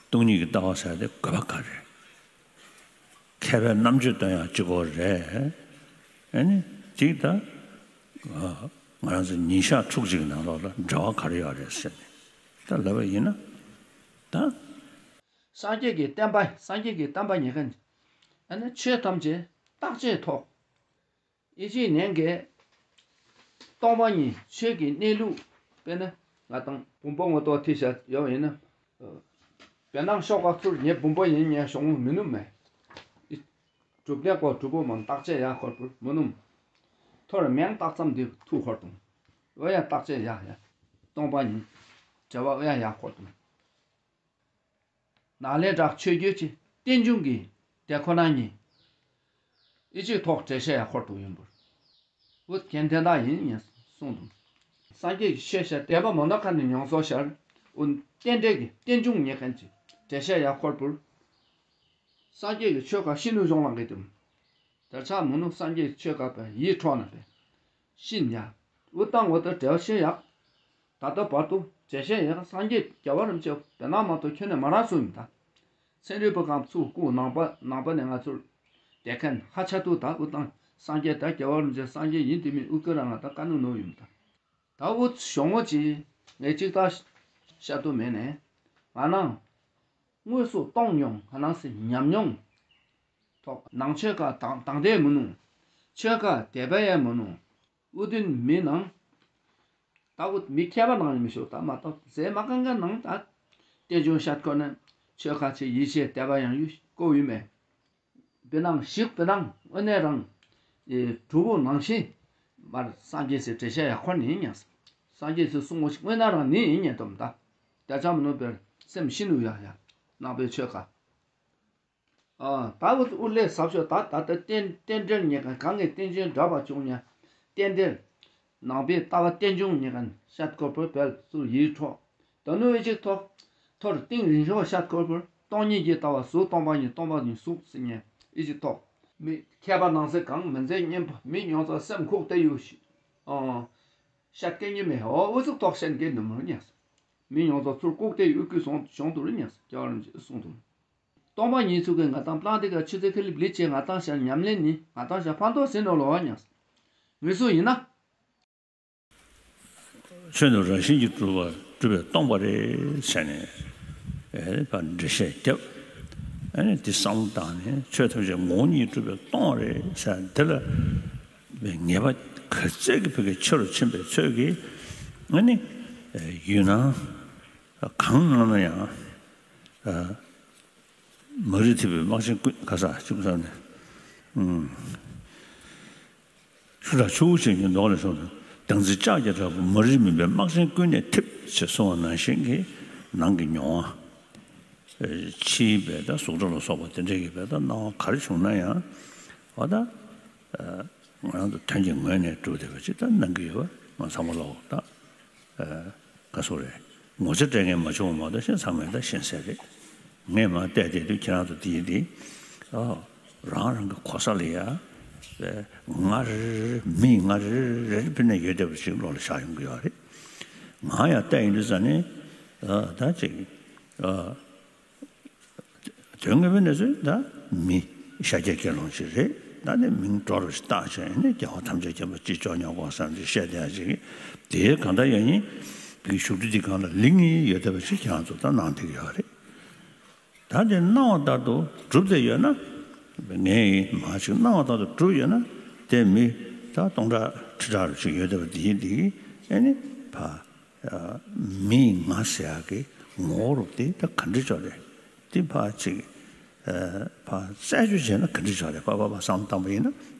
སྟོང་ཉིད་ཀྱི་ལྟ་བ་ཟེར་དེ་དགོས་པ་ག་རེད། མཁས་པའི་རྣམ་དཔྱོད་སྟོན་ཡག་གཅིག་པོ་རེད། ཨ་ནི་ཅིག་ད་ང་རང་ཚོ་ཉིན་ཞག་ཕྲུགས་གཅིག་གི་ནང་ལོགས་ལ་འབྲེལ་བ་ག་རེ་ཡོད་རེད་ཟེར་ནས་ད་ལབ་པ་ཡིན་ན་ད། སངས་རྒྱས་ཀྱི་བསྟན་པ་སངས་རྒྱས་ཀྱི་བསྟན་པ་ཉེ་མཁན་ཨ་ནི་ཆོས་ཐམས་ཅད་བརྟག་དཔྱད་ཐོག་ཨེ་ཅིག་ནན་གྱིས་སྟོང་པ་ཉིད་ཆོས་ཀྱི་གནས་ལུགས་དཔེར་ན་ང་དང་བུམ་པ་ངོ་ཐོག་ཐིག་ཤ་ཡོད་ཡིན་ན། དཔེར་ན་ཤོག་ཁ་ཚུར་ངའི་བུམ་པ་ཡིན་ངས་ཤོག་ངོ་མི་ནུམ་མེད། གྲུབ་རྟེན་སྐོར་གྲུབ་པོ་མང་བརྟག་དཔྱད་ཡག་ཁོར་པོར་མི་ནུམ། ཐོར་མེང་བཏགས་ཙམ་དེ་ཐུག་ཁོར་དང་། འོ་ཡ་བརྟག་དཔྱད་ཡག་ཡ། སྟོང་པ་ཉིད། འབྲེལ་བ་འོ་ཡ་ཡག་ཁོར་དང་། ནཱ་ལེནྡྲ་ཆོས་བརྒྱུད་ཀྱི་རྟེན་འབྱུང་གི་དེ་ཁོ་ན་ཉིད། ཨི་ཅིག་ཐོག་འགྲེལ་བཤད་ཡང་ཧོར་དུ་ཡོན་པོར། འུ་རྒན་དེ་དག་ཡིན་ངས་གསུངས་དུ། སངས་རྒྱས་ཀྱི་ཆོས་བཤད་དད་པ་མ་ནོར་ཁ་ནས་མྱོང་ཚོར་ཤར། འུ་རྟེན་འབྲེལ་གྱི་རྟེན་འབྱུང་ཉེ་མཁན་གྱི་འགྲེལ་བཤད་ཡང་ཧོར་པུར། སངས་རྒྱས་ཀྱི་ཆོས་ཁ་ཤི་ནུ་གཞུང་ལང་གི་དུམ། དར་ཆགས་མུ་ནུ་སངས་རྒྱས་ཀྱི་ཆོས་ཁ་པའི་ཡིད་འཕྲོག་ན་པའི། ཤིན་ཡ། འུ་ཏང་འོ་ཏོ་བྲེལ་ཤེས་ཡག་ད་ལྟ་བར་དུ་བྱས་ཤེས་ཡག་སངས་རྒྱས་རྒྱལ་བ་རིན་པོ་ཆེ་བེ་ནང་མ་གཏོགས་ཁྱོན་ནས་མ་རག་སུ་ཡིན་ད། ཚན་རིག་པ་གང་ཚུགས་སྐུ་ནང་པ་ནང་པ་ནས་ང་ཚུར་དེ་མཁན་ཧ་ཆ་ཏུ་ད་འུ་ཏང་སངས་རྒྱས་ད་རྒྱལ་བ་རིན་པོ་ཆེ་སངས་རྒྱས་ཡིན་དེ་མིན་འུ་ཀི་ར་ང་ད་ཀ་ནུ་ནོ་ཡིན་ད། ད་འུ་ཞོང་ངོ་ཅི་ངས་ཅིག་ད་ཤ་ཏུ་མེད་ནས་ང་ནང་དངོས་སུ་གཏོང་མྱོང་ང་ནང་སི་ཉམས་མྱོང་ཐོག་ནང་ཆོས་ཁ་དང་དང་དེ་མི་ནུ་ཆོས་ཁ་དེ་པ་ཡ་མི་ནུ། ཨུ་ཏུན་མི་ནང་། ད་ཨུ་མི་མཁས་པ་ནང་ཡིན་མི་ཤོག་ད་མ་གཏོགས་ཟས་མ་གང་ག་ནང་ད། རྟེན་འབྱུང་ཤད་ཁོ་ན་ཆོས་ཁ་ཆེ་ཡིད་ཆེས་དད་པ་ཡང་ཡུ་ཀོ་ཡུ་མེ། བི་ནང་ཞིག་བི་ནང་དངོས་གནས་རང་། ཨེ་གྲུ་བོ་ནང་བཞིན་མར་སངས་རྒྱས་སི་འགྲེལ་བཤད་ཡག་ཁོ་ནི་ཡིན་ཉག་སངས་རྒྱས་སི་གསུང་ངོ་ཞིག་དངོས་གནས་རང་ནི་ཡིན་ཉན་དོམ་ད། ད་ཆ་མི་ནོ་བེར་སེམས་ཤི་ནུ་ཡག་ཡག་ནང་པའི་ཆོས་ཁ། ཨ། ད་འུ་ཚོ་ཨུ་ལས་ཟབ་ཤོས་ད་ད་ལྟ་རྟེན་རྟེན་འབྲེལ་ཉེ་གང་གང་གི་རྟེན་ཅན་འདྲ་བ་བྱུང་ཉ། རྟེན་འབྲེལ། ནང་པའི་ལྟ་བ་རྟེན་འབྱུང་ཉེ་གང་ཤད་སྐོར་བོད་བལ་ཚུར་ཡིད་འཕྲོག་ད་ནུ་ཨི་ཅིག་ཐོག་ཐོར་ཏིང་རིན་ཤོག་ཤད་སྐོར་བོད་སྟོང་ཉིད་ཀྱི་ལྟ་བ་གཟུགས་སྟོང་པ་ཉིད་སྟོང་པ་ཉིད་གཟུགས་སི་ཉེ་ཨི་ཅིག་ཐོག་མི་མཁས་པ་ནང་གསེས་གང་མི་མཛེས་སྙན་པ་མི་མྱོང་ཚ་སེམས་ཁུག་ཏེ་ཡུ་ཤི། ཨོ། ཤད་སྐད་ཉི་མེ་ཨོ་ཨུ་ཚུགས་ཐོག་ཤད་འགན་ནུ་མུར་ཉ། མི་མྱོང་ཚ་ཚུར་ལྐུག་ཏེ་ཡུ་ཀུ་སོང་བྱུང་དུ་རུ་ཉ་སྐྱ་བ་རིན་ཅི་གསུང་དུ། སྟོང་པ་ཉིད་ཚུགས་ཀྱི་ང་དང་པླང་དེ་ག་ཆུ་ཚོད་ཁ་ལིབ་ལི་ཆེ་ང་དང་ཤར་ཉམས་ལེན་ནི་ང་དང་ཤར་ཕན་ཐོགས་ཟིན་ནོ་ལོ་བ་ཉག་ངུས་སུ་ཡིན་ན། ཆོས་ནི་རང་བཞིན་གྱིས་གྲུབ་པ་གྲུབ་པས་སྟོང་པ་རེད་ཟེར་ནས་ཨེ་ཕར་འགྲེལ་བཤད་བརྒྱབ། ཨ་ནི་འདི་བསམ་བློ་བཏང་ནས་ཆོས་ཐམས་ཅད་ངོ་བོ་ཉིད་གྲུབ་པས་སྟོང་རེད་ཟེར་འདི་ལ་ངེས་པ་ག་ཚད་ཀྱི་ཕ་གི་ཆེ་རུ་ཕྱིན་པའི་ཚོད་ཀྱིས་ཨ་ནི་ཡུལ་སྣང་གང་སྣང་ན་ཡང་། མ་རིག་ཐིབས་པའི་དམག་ཆེན་ཀུན་ག་ས་གཅིག་པུ་ས་ནས། ཤུ་དྲག་ཆུ་བོ་ཆེན་གྱི་མདོག་ལས་བྱུང་དུ། བདག་འཛིན་ལྕགས་ཀྱི་ར་བོ། མ་རིག་མུན་པའི་སྨག་ཆེན་ཀུན་ནས་འཐིབས། ཞེས་གསུངས་པ་ནང་བཞིན་གྱི་ནང་གི་མྱོང་བ། ཕྱིའི་བལ་དང་གཟུགས་སྒྲ་ལ་སོགས་པ་དེ་འདྲའི་གི་བལ་དང་སྣང་བ་ག་རེ་བྱུང་ན་ཡང་། འོ་ད། ང་རང་ཚོ་དོན་གྱི་ངོས་ནས་གྲུབ་བསྡད་པ་ཅིག་ད་སྣང་གི་ཡོད་པ་ང་ཚང་མ་ལོག་ད། ག་སོ་རེད། ངོ་ཚ་སྤྲད་མཁན་མ་བྱུང་བ་མ་གཏོགས་གཞན་ཚང་མས་ད་ཤེས་གསལ་རེད། ངས་མར་བལྟས་བསྡད་དུས་ཁྱེད་རང་ཚོ་དེ་ཡིན་དེ། ཨ། རང་རང་གི་གོ་ས་ལ་ཡ། ང་རེ་རེ་མི་ང་རེ་རེ་རེ་ཕུད་ནས་ཡོད་བསྡད་པ་ཞིག་བློ་ལ་ཤར་ཡོང་གི་ཡོད་རེད། ང་ཡང་བལྟས་ཡིན་དུས་ཙ་ནས། ཨ། ད་ཅིག་ཨ། དོན་དངོས་པོའི་གནས་ཚུལ་ད་མི་ཤཱཀྱའི་དགེ་སློང་ཞིག་རེད། ད་ནི་མིང་འགྲོ་རུ་ཞིག་བཏགས་བྱས་ནས་རྒྱལ་བ་ཐམས་ཅད་མཁྱེན་པ་ཅིག་ཅོ་ཉོག་གོ་བསམ་ཅིག་བཤད་བསྡད་ཅིག་དེ་གང་ལྟར་ཡང་ཡིན། བཞུགས་ཁྲི་འདི་སྒང་ལ་ལིང་ངེ་ཡོད་བསྡད་པ་ཞིག་ཁྱེད་རང་ཚོ་ད་སྣང་བསྡད་ཀྱི་ཡོད་རེད། ད་དེ་སྣང་བ་ལྟར་དུ་གྲུབ་བསྡད་ཡོད་ན། ངས་མ་ཅིག་སྣང་བ་ལྟར་དུ་གྲུབ་ཡོད་ན། དེ་མི་ད་སྟོང་ཕྲག་ཁྲི་ཕྲག་རུ་ཞིག་ཡོད་བསྡད་པ་འདི་འདི་ཨེ་ནི་ཕ། མི་ང་ཟེར་ཡག་གི་ངོ་བོ་རུ་དེ་ད་ག་འདྲ་ཅོག་རེད། དེ་ཕ་ཅིག་ཕ་རྩད་གཅོད་བྱས་ན་ག་འདྲ་ཅོག་རེད། ཕ་ཕ་ཕ་བསམ་བཏང་པ་ཡིན་ན་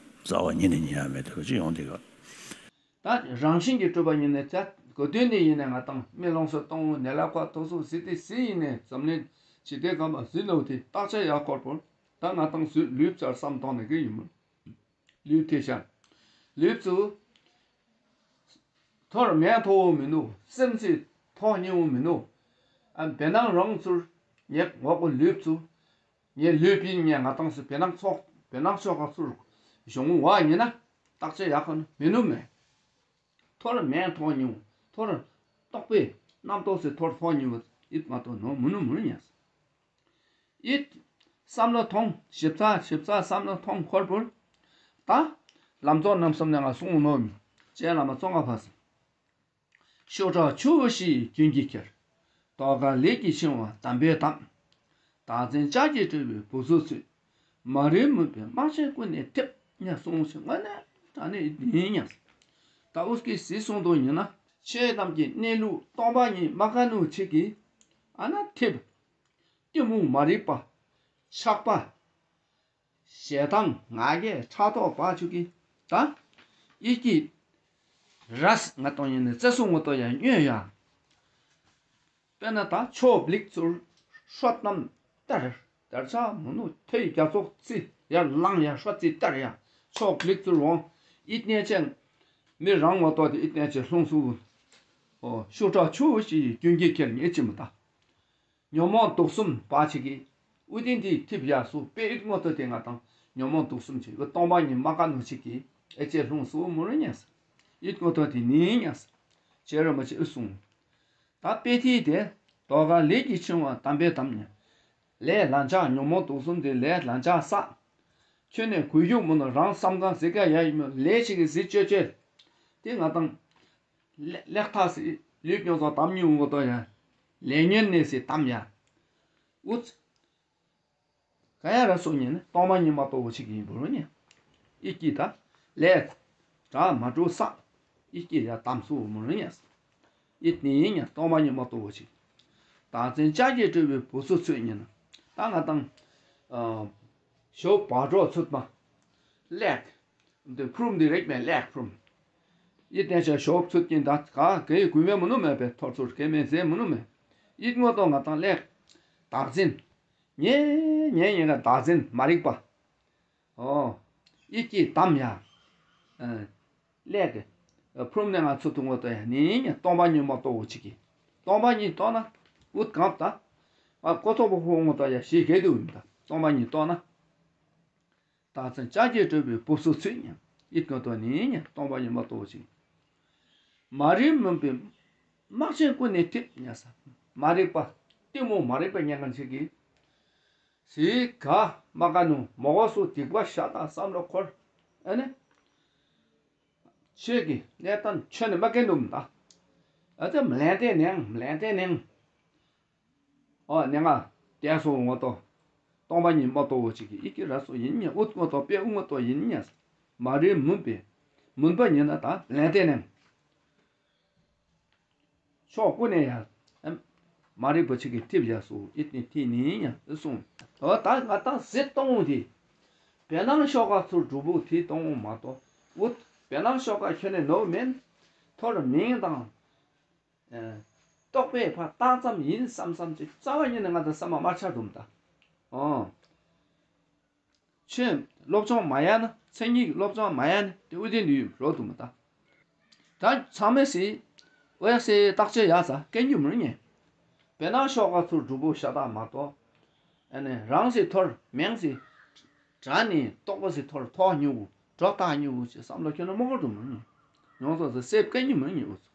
རྩ་བ་ཉིད་ནས་ཉན་ཡ་མེད་ཐུབ་པ་ཅིག་ཡོང་བསྡད་ཡོད། ད་རང་བཞིན་གྱིས་གྲུབ་པ་ཉིད་ནས་བྱ། གོ་དོན་འདི་ཡིན་ནས་ང་དང་མི་ལོངས་སུ་གཏོང་བའི་ནད་ལ་ཁ་ཐོག་སོགས་ཟི་ཏི་ཟི་ཡིན་ནས་འཛམ་གླིང་ཇི་ལྟའི་གམ་པ་ཟི་ནོ་དེ་བརྟག་དཔྱད་ཡག་སྐོར་པོར་ད་ང་དང་ཟུས་ལུས་བྱར་བསམ་གཏོང་ནས་གི་ཡིན་མོད། ལུས་ཐེ་ཤ། ལུས་ཚུ། ཐོར་མེད་མཐོ་བོ་མིན་ནུ། སེམས་སི་ཐོག་སྙིང་བོ་མིན་ནུ། ཨ་བེ་ནང་རང་ཚུར་ཉེག་འོག་གོ་ལུས་ཚུ། ངའི་ལུས་པིན་ངས་ང་དང་སུ་བེ་ནང་ཚོགས་བེ་ནང་ཤོག་ཁ་ཚུར་གཞུང་བ་ཉེ་ན་བརྟག་དཔྱད་ཡག་ག་ནི་མིན་ནུ་མེད། ཐོར་མེད་མཐོ་སྙིང་བོ་ཐོར་རྟོག་པའི་རྣམ་རྟོག་སི་ཐོར་ཐོག་སྙིང་བོ་ཡིད་མ་གཏོགས་ནོ་མིན་ནུ་མིན་ནུ་ཉེས། ཡིད། བསམ་བློ་ཐོང་ཞིབ་ཚགས་ཞིབ་ཚགས་བསམ་བློ་ཐོང་འཁོར་བུར། ད། ལམ་རྫོགས་རྣམ་གསུམ་ནས་ང་གསུང་ནོ་མི། ཅན་བླ་མ་ཙོང་ཁ་ཕ་སི། ཤོག་དྲག་ཆུ་བོ་བཞི་ཡི་རྒྱུན་གྱིས་ཁྱེར། དོ་ག་ལས་ཀྱིས་འཆིང་བ་དམ་པའི་དམ། བདག་འཛིན་ལྕགས་ཀྱིས་གྲུབ་པའི་བུ་ཚུགས་ཚུད། མ་རིག་མུན་པའི་སྨག་ཆེན་ཀུན་ནས་འཐིབས། ཉ་གསུང་ཞིང་དངོས་གནས་དྲང་གནས་ཡིན་ཉ། ད་ཨུ་སྐད་ཟི་གསུང་དོ་ཡིན་ན། ཆོས་རྣམས་ཀྱི་གནས་ལུགས་སྟོང་པ་ཉིད་མ་དགའ་ནུ་ཆེ་གི། ཨ་ན་འཐིབས། གཏི་མུག་མ་རིག་པ། ཆགས་པ། ཞེ་སྡང་ང་རྒྱལ་ཕྲག་དོག་བག་ཆུ་གི། ད། ཡིད་ཀྱི། རས་ང་གཏོང་ཡིན་ནི་བརྩེ་སྲུང་ངོ་ཏོ་ཡང་སྨྱོས་ཡ། དཔེར་ན་ད་ཕྱོགས་བླིག་ཚུར་ཧྲོད་གནམ་ལྟར་དར་ཆ་མོ་ནུ་ཐེ་ཡི་རྒྱ་ཚོགས་རྩི་ཡར་ལངས་ཡ་ཧྲོད་རྩི་ལྟར་ཡ་ཕྱོགས་བླིག་ཚུར་འོང་། ཡིད་གནས་ཅན་མི་རང་ངོ་ཏོ་དེ་ཡིད་གནས་ཅན་ལྷུང་སུ། ཨོ་ཤུ་ཁྲག་ཆུ་བོ་ཞིག་ཡི་རྒྱུན་གྱི་ཁྱེར་ཉེ་ཅི་མི་ད། ཉོན་མོངས་དུག་གསུམ་བག་ཆེ་གི། ཨུ་ཏི་འདི་ཐིབས་ཡ་སུ་དཔེ་ཡིད་ངོ་ཐོ་དེ་ང་དང་ཉོན་མོངས་དུག་གསུམ་ཆེ་གི་སྟོང་པ་ཉིད་མ་དགའ་ནོ་ཆེ་གི་ཨེ་ཅེ་ལྷུང་སུ་མུ་རུ་ཉེས། ཡིད་ངོ་ཐོ་དེ་ནི་ཉེས། ཅེ་རུ་མ་ཆེ་ཨུ་སུང་། ད་དཔེ་ཐིག་དེ་དོ་ག་ལས་ཀྱིས་འཆིང་བ་དམ་པའི་དམ་ཉེ། ལས་ལ་འཇག་ཉོན་མོངས་དུག་གསུམ་དེ་ལས་ལ་འཇག་བསགས། ཁྱོད་ནས་གུས་ཡུག་མུ་ནོ་རང་བསམ་གང་ཟི་ཀ་ཡ་ཡིན་མོ་ལས་ཤིག་གི་ཟི་ཅོ་ཅེ། དེ་ང་དང་། ལེགས་ཐག་སི་ལུས་སྐྱོང་ཚོགས་དམ་ཉུང་ངོ་ཏོ་ཡ། ལས་ཉོན་གནས་སི་དམ་ཡ། ཨུ་ཙི། ག་ཡ་ར་སོ་ཉེ་ནི་སྟོང་མ་ཉི་མ་ཏོ་བོ་ཆིག་ཡིན་པོ་རུ་ཉེ། ཨི་ཀི་ད། ལས། དྲག་མ་འགྲོ་ས། ཨི་ཀི་ཡ་དམ་སུ་མོ་རུ་ཉེ། ཨི་ནི་ཉེ་སྟོང་མ་ཉི་མ་ཏོ་བོ་ཆིག་བདག་འཛིན་ལྕགས་ཀྱིས་གྲུབ་པའི་བུ་ཚུ་ཚོད་ཉེ་ན། ད་ང་དང་། ཞོ་བག་གྲོ་ཚུད་མ། ལེགས། འདི་ཕུ་རུམ་འདི་རེག་མེད་ལེགས་ཕུ་རུམ། ཡིད་བརྟན་ཆ་ཞོབ་ཚུད་ཀྱིན་ད་ག་གེ་ཡི་གུས་མེད་མི་ནུ་མེད་པའི་ཐོར་ཚུར་གེ་མེད་ཟེ་མི་ནུ་མེད། ཡིད་ངོ་ཏོ་ང་དང་ལེགས། བདག་འཛིན། ཉེ་ཉེ་ཉེ་ག་བདག་འཛིན་མ་རིག་པ། ཨོ། ཡིད་ཀྱི་དམ་ཡ། ལེགས། ཕུ་རུམ་ནས་ང་ཚུ་ཐུ་ངོ་ཏོ་ཡ་ནི་ཉེ་སྟོང་པ་ཉིད་མ་ཏོ་བོ་ཆིག་གི། སྟོང་པ་ཉིད་ཏོ་ན། ཨུད་གང་ད། ཨ་ཀོ་ཐོ་བོ་ཧོ་ངོ་ཏོ་ཡ་ཞི་གེ་དུ་ཡིན་ད་སྟོང་པ་ཉིད་ཏོ་ན། བདག་འཛིན་ལྕགས་ཀྱིས་གྲུབ་པའི་བུ་ཚུ་ཚུད་ཉམས། ཡིད་ཀྱང་དོན་ནི་ཉམས་སྟོང་པ་ཉིད་མ་རྟོགས་ཤིང་། མ་རིག་མུན་པའི་སྨག་ཆེན་ཀུན་ནས་འཐིབས་ཉམས་ས། མ་རིག་པ། གཏི་མུག་མ་རིག་པ་ཉེན་ཁ་ཆེ་གི། སི་ག་མ་ག་ནུ་མོ་གོ་སུ་སྡིག་པ་ཤ་དང་བསམ་བློ་འཁོར། ཨ་ནི། ཆོས་ཀྱི་གནས་སྟངས་ཆོས་ནི་མ་ཀེན་དུམ་ད། ཨ་ཙི་མ་ལན་ཏེ་ནེང་མ་ལན་ཏེ་ནེང་། ཨོ་ནེ་ང་དེ་སོ་ངོ་ཏོ། སྟོང་པ་ཉིད་མ་རྟོགས་པོ་ཅིག་གི་ཨི་ཀི་ར་སོ་ཡིན་ཉེ་ཨུད་ངོ་ཏོ་པེ་ཨུ་ངོ་ཏོ་ཡིན་ཉེ། མ་རིག་མུན་པས། མུན་པ་ཉིད་ན་ད་ལན་ཏེ་ནེང་། ཕྱོགས་ཀུན་ནས་ཡང་། མ་རིག་པ་ཅིག་གི་ཐིབས་ཡ་སོ་ཨི་ཏི་ཐི་ནི་ཡང་གསུངས། ཨོ་ད་ང་ད་ཟེ་གཏོང་དེ། བེ་ནང་ཤོག་ཁ་ཚུར་སྒྲུབ་པོ་དེ་གཏོང་མ་གཏོགས་ཨུད་བེ་ནང་ཤོག་ཁ་ཁྱོན་ནས་ནོར་མེད། ཐོར་མིང་དང་། ཨེ། རྟོག་པས་ཕར་བཏགས་ཙམ་ཡིན་བསམ་བསམ་ཅིག་རྩ་བ་ཉིད་ནས་ང་ཚོ་སེམས་མ་མ་ཆགས་འདུག་ད། ཨོ། ཁྱོད་སློབ་སྦྱོང་མ་ཡལ་ན། མཚན་ཉིད་ཀྱི་སློབ་སྦྱོང་མ་ཡལ་ན་དེ་ཨུ་ཏི་འདི་ཡོད་རོ་འདུག་མ་ད། ད་ཚང་མས་སི། ཨོ་ཡ་སི་བརྟག་དཔྱད་ཡག་ས་སྐད་འགྱུར་མི་རུང་ཉེ། བེ་ནང་ཤོག་ཁ་ཚུར་གྲུ་བོ་ཤ་སྟག་མ་གཏོགས། ཨ་ནི་རང་སི་ཐོར་མིང་སི། དྲ་ནི་རྟོག་པ་སི་ཐོར་ཐོག་ཉུ་གུ་གྲོ་ཐག་ཉུ་གུ་ཅེས་བསམ་བློ་ཁྱོད་ན་མོ་གོ་འགྲོ་མི་རུང་ཉེ། ཡོངས་སུ་སི་སེབ་སྐད་འགྱུར་མི་རུང་ཉེ་ཨུ་ཚུ།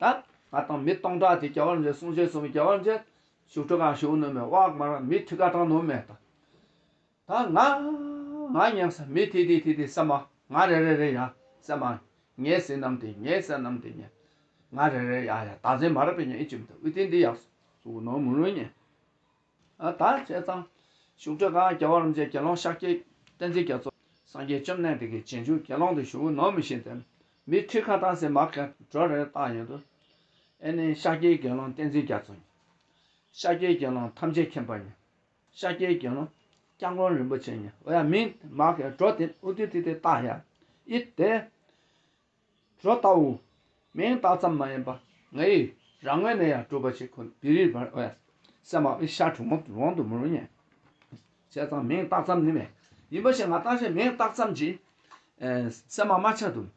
ད་ང་དང་མི་སྟོང་ཕྲག་དེ་རྒྱལ་བ་རིན་པོ་ཆེ་གསུང་བཤད་གསུང་བའི་རྒྱལ་བ་རིན་པོ་ཆེ་བཞུགས་ཁྲི་གང་བཞུགས་ནོ་མེད། དབག་མ་ར་མི་ཁྲི་ཁ་གྲངས་ནོ་མེད་ད། ད་ང་ང་ཉན་ས་མི་དེ་དེ་དེ་དེ་སེམས་མ་ང་རེ་རེ་རེ་ཡ་སེམས་མ་ངའི་སེམས་རྣམས་དེ་ངའི་སེམས་རྣམས་དེ་ཉན། ང་རེ་རེ་ཡ་ཡ་ད་ཟེ་མ་ར་པེ་ཉན་ཨི་ཅིམ་ད་ཨུ་ཏིན་དེ་ཡག་སུ་ནོ་མུ་རུ་ཉན། ཨ་ད་བྱས་ཙང་། བཞུགས་ཁྲི་གང་རྒྱལ་བ་རིན་པོ་ཆེ་དགེ་སློང་ཤཱཀྱའི་བསྟན་འཛིན་རྒྱ་མཚོ། སངས་རྒྱས་བཅོམ་ལྡན་འདས་ཀྱི་རྗེས་འཇུག་དགེ་སློང་དུ་བཞུགས་ནོ་མི་ཤེས་ཏེ། མི་ཁྲི་ཁ་ཐང་སེ་མ་ག་འགྲོ་རེ་བཏགས་ཡོད་དོ། ཨེ་ནི་ཤཱཀྱའི་དགེ་སློང་བསྟན་འཛིན་རྒྱ་མཚོ་ཉན། ཤཱཀྱའི་དགེ་སློང་ཐམས་ཅད་མཁྱེན་པ་ཉན། ཤཱཀྱའི་དགེ་སློང་སྐྱབས་མགོན་རིན་པོ་ཆེ་ཉན། ཨོ་ཡ་མིང་མ་ག་འགྲོ་དེ་ཨུ་ཏི་ཏི་ཏི་བཏགས་ཡ། ཨི་དེ། འགྲོ་ལྟ་བུ། མིང་བཏགས་ཙམ་མ་ཡིན་པ། ངའི་རང་ངོས་ནས་ཡང་གྲུབ་པ་ཞིག་ཁོ་བི་རིར་བར་ཨོ་ཡ། སེམས་མ་ཨི་ཤ་གྲུང་མོ་རོང་དུ་མི་རུང་ཉན། བྱས་ཙང་མིང་བཏགས་ཙམ་ནི་མེད། ཡིན་པ་ཞིག་ང་བཏགས་ཤིང་མིང་བཏགས་ཙམ་གྱིས། ཨེ། སེམས་མ་མ་ཆགས་འདུག་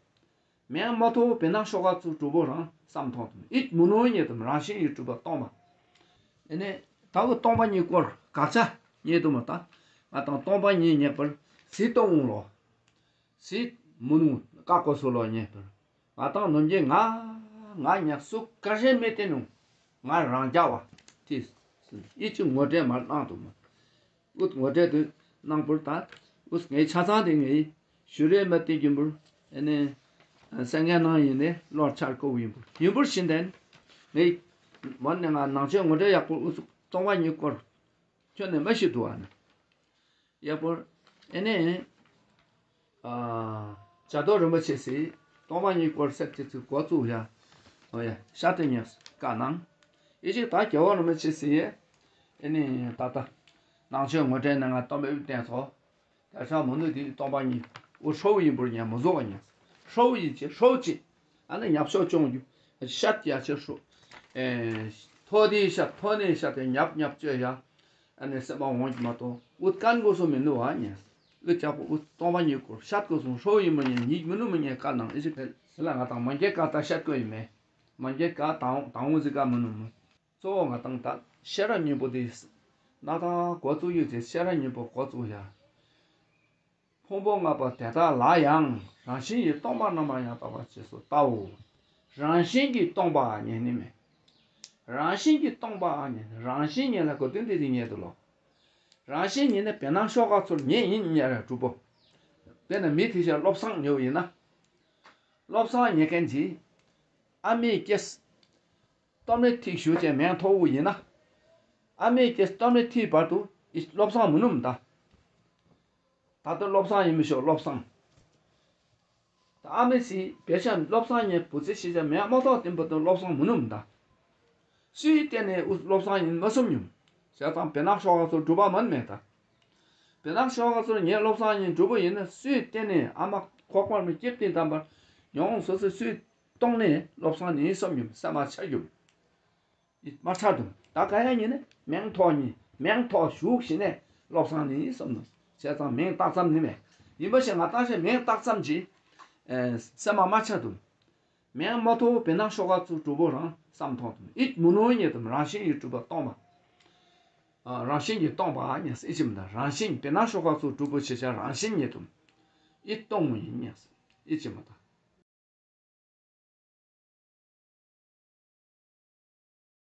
མིང་མ་ཐོ་བོ་བེ་ནང་ཤོག་ཁ་ཚུར་གྲུབ་པོ་རང་བསམ་མཐོང་དུ་ཨི་མུ་ནོ་ཉེ་དུ་རང་བཞིན་གྱིས་གྲུབ་པ་སྟོང་པ། ཨེ་ནས་ད་བུ་སྟོང་པ་ཉིད་སྐོར་དགག་བྱ་ཉེ་དུ་མ་ད། ང་དང་སྟོང་པ་ཉིད་ཉེ་པར་ཟི་སྟོང་ངུ་ལོ། སྲིད་མུ་ནུ་ཀ་ཀོ་སུ་ལོ་ཉེ་པར། ང་དང་ནོམ་གྱི་ང་། ང་ཉག་སུ་ཀ་ཞེ་མེ་ཏེ་ནུ། ང་རང་རྒྱ་བ། ཏིས། ཨི་ཅི་ངོ་སྤྲད་མར་གནང་དུ་མ། ཨུད་ངོ་སྤྲད་དུ་གནང་པུར་ད། ཨུས་ངའི་ཆ་ཚང་དེ་ངའི་ཞུ་རེ་མ་ཏི་གྱུན་པུར། ཨེ་ནས། སེང་གེ་ནང་ཡིན་ནས་ལོར་ཆར་ཀོ་ཡིན་པུར་ཡིན་པུར་ཤིན་དན། ངའི། མོ་ནས་ང་ནང་ཆོས་ངོ་སྤྲད་ཡག་པོ་ཨུས་སྟོང་པ་ཉིད་སྐོར། ཁྱོད་ནས་མ་ཤི་དུ་བ་ནི། ཡག་པོ། ཨེ་ནས། ཨ། བྱ་དོ་རིན་པོ་ཆེ་སི། སྟོང་པ་ཉིད་སྐོར་གསལ་གྱི་ཚིག་འགོ་བཙུགས་ཡ། ཨོ་ཡ། ཤ་སྟེ་ཉེས་བཀའ་གནང་། ཨེ་ཅིག་ད་རྒྱལ་བ་རིན་པོ་ཆེ་སི། ཨེ་ནས་ད་ལྟ། ནང་ཆོས་ངོ་སྤྲད་ནས་ང་སྟོན་པའི་དབུ་བསྟན་ཚོ། ད་ཆ་མོ་ནུ་དེ་སྟོང་པ་ཉིད། འུ་ཧྲོ་བུ་ཡིན་པུར་ཉན་མོ་བཟོ་བ་ཉན། ཧྲོ་བུ་ཡིན་ཅེ་ཧྲོ་བུ་ཅེ། ཨ་ནི་ཉབ་ཤོག་ཅོང་རྒྱུ། ཤད་ཡ་ཆེ་ཧྲོ། ཨེ། ཐོ་དེའི་ཤད་ཐོ་ནས་ཤད་དེ་ཉབ་ཉབ་ཅོ་ཡ། ཨ་ནི་སེམས་པ་འོང་གི་མ་གཏོགས་ཨུད་ཀན་གོ་སོ་མི་ནུ་བ་ཉན། ཨུད་ཅག་པོ་ཨུད་སྟོང་པ་ཉིད་སྐོར་ཤད་གོ་སོང་ཧྲོ་ཡིན་མི་ཉན་ཉིད་མི་ནུ་མི་ཉན་བཀའ་གནང་ཨི་ཞིག་ཕེལ་སི་ལ་ང་དང་མ་འགྱེད་ཀ་ད་ཤད་གོ་ཡིན་མེ། མ་འགྱེད་ཀ་དང་དང་འུ་ཟི་ཀ་མི་ནུ་མི། གཙོ་བོ་ང་དང་ད་ཤེས་རབ་སྙིང་པོ་དེ། ན་ད་འགོ་བཙུགས་ཡོད་ཚེ་ཤེས་རབ་སྙིང་པོ་འགོ་བཙུགས་ཡ། ཕུང་པོ་ལྔ་པོ་དེ་དག་ལ་ཡང་རང་བཞིན་གྱིས་སྟོང་པ་རྣམ་པར་ཡང་དག་པར་རྗེས་སུ་བལྟའོ། རང་བཞིན་གྱིས་སྟོང་པ་ཉན་ནི་མེད། རང་བཞིན་གྱིས་སྟོང་པ་ཉན་རང་བཞིན་ཉན་ལ་གོ་དོན་དེ་དེ་ཉན་དུ་ལོ། རང་བཞིན་ཉན་ནི་བེ་ནང་ཤོག་ཁ་ཚུར་ཉན་ཡིན་ཉན་ར་གྲུབ་པོ། དཔེར་ན་མི་དེ་ཤ་བློ་བཟང་ཉོ་ཡིན་ན། བློ་བཟང་ཉན་མཁན་གྱིས། ཨ་མའི་སྐྱེས། སྟོད་སྨད་ཐིག་ཞུ་ཅེས་མིང་ཐོ་བོ་ཡིན་ན། ཨ་མའི་སྐྱེས་སྟོད་སྨད་ཐིག་བར་དུ་ཨི་བློ་བཟང་མི་ནུམ་ད། ད་ལྟ་བློ་བཟང་ཡིན་མི་ཤོག་བློ་བཟང་། ད་ཨ་མའི་སི་བེ་ཤ་བློ་བཟང་ཉན་བུ་ཚེ་ཤི་ཅེས་མིང་མ་ཐོག་བསྟན་པ་དུ་བློ་བཟང་མི་ནུམ་ད། སུའི་སྟེང་ནས་ཨུ་བློ་བཟང་ཡིན་མ་སོམ་ཉུམ། བྱས་ཙང་བེ་ནག་ཤོག་ཁ་ཚོར་སྒྲུབ་པ་མན་མེད་ད། བེ་ནག་ཤོག་ཁ་ཚོར་ངས་བློ་བཟང་ཡིན་སྒྲུབ་པ་ཡིན་ན་སུའི་སྟེང་ནས་ཨ་མ་ཁོག་པར་མི་སྐྱེབ་སྟེང་དམ་པར་ཡོང་སོ་སོ་སུའི། གཏོང་ནས་བློ་བཟང་ནི་བསམ་ཡུམ་སེམས་མ་ཆགས་ཡུམ། མ་ཆགས་དུམ་ད་ག་ཡ་ཉིན་ནི་མིང་ཐོག་ཉིན་མིང་ཐོག་ཞུགས་ཤིག་ནས་བློ་བཟང་ནི་བསམ་ནུ། བྱས་ཙང་མིང་བཏགས་ཙམ་ནི་མེད། ཡིན་པ་ཞིག་ང་བཏགས་ཤིག་མིང་བཏགས་ཙམ་གྱིས། སེམས་མ་མ་ཆགས་དུམ། མིང་མ་ཐོག་བེ་ནང་ཤོག་ཁ་ཚུར་གྲུབ་པོ་རང་བསམ་མཐོང་དུམ་ཨི་མུ་ནོ་ཉེ་དུམ་རང་བཞིན་གྱིས་གྲུབ་པ་སྟོང་པ། རང་བཞིན་གྱིས་སྟོང་པ་ཉེ་ཨི་ཅི་མི་ད་རང་བཞིན་བེ་ནང་ཤོག་ཁ་ཚུར་གྲུབ་པོ་ཆེ་ཆ་རང་བཞིན་ཉེ་དུམ་ཨི་སྟོང་མོ་ཡིན་ཉེ་ཨི་ཅི་མི་ད།